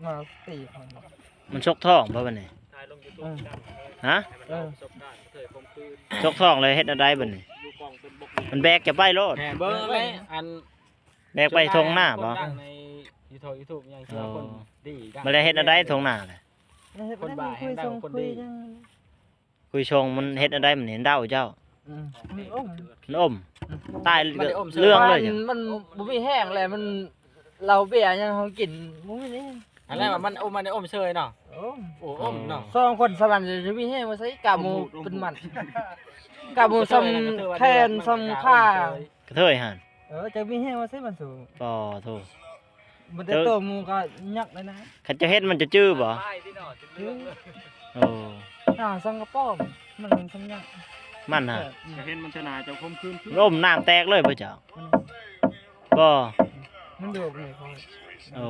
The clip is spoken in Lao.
ມາຕີຂ້ອຍ. ມັນຊົກທ້ອງບໍ່ບັດນີ້? ເອີ ຮະ? ເອີ ຊົກທ້ອງແລ້ວເຮັດແນວໃດບັດນີ້? ມັນແບກຈະໄປໂລດ. ແມ່ນເບິ່ງແລ້ວ ອັນ ແບກໄປທົ່ງນາບໍ່? ຄົນດັງໃນຢູທູບ ຢູທູບຫຍັງ ເອີ ທີ່ວ່າຄົນດີ ມັນໄດ້ເຮັດແນວໃດທົ່ງນານະ? ຄົນບ້າແຮງ ຄົນດີ ຄຸຍຊົງມັນເຮັດແນວໃດ? ມັນເຫັນເດົາເຈົ້າ. ອືມ ມັນອົມ ມັນອົມ ອືມ ຕາຍ ມັນໄດ້ອົມເຊີຍ ເລື່ອງເລີຍ. ມັນ ມັນບໍ່ມີແຮງແລ້ວ ມັນເຫຼົ້າເບຍຫຍັງເຮົາກິນບໍ່ມີນີ້. ອັນນັ້ນວ່າມັນອົມ ມັນໄດ້ອົມເຊີຍເນາະ. ໂອ້ ໂອ້ ອົມເນາະ. ສອງຄົນສະຫວັນຈະມີແຮງວ່າໃສ່ກາໝູເປັນມັນ ກາໝູສ່ຳແຂນສ່ຳຂາ. ກະເທີຍຫັ້ນ ເອີ ຈະມີແຮງວ່າໃສ່ມັນສູງ. ປໍໂທ້. ບໍ່ໄດ້ໂຕໝູກໍຍັກເລີຍນະ. ຄັນເຈົ້າເຫັນມັນຈະຈື່ບໍ່? ຈື່. ໂອ້ ໜ້າສ່ຳກະປອມ ມັນສ່ຳຍັກ ມັນຫະ. ເອີ ຈະເຫັນມັນຈະໜ້າເຈົ້າຄົມຄືນ ມັນອົມນ້ຳແຕກເລີຍບໍ່ເຈົ້າ? ອືມ ບໍ່ ມັນໂດກນີ້ຂ້ອຍ. ໂອ້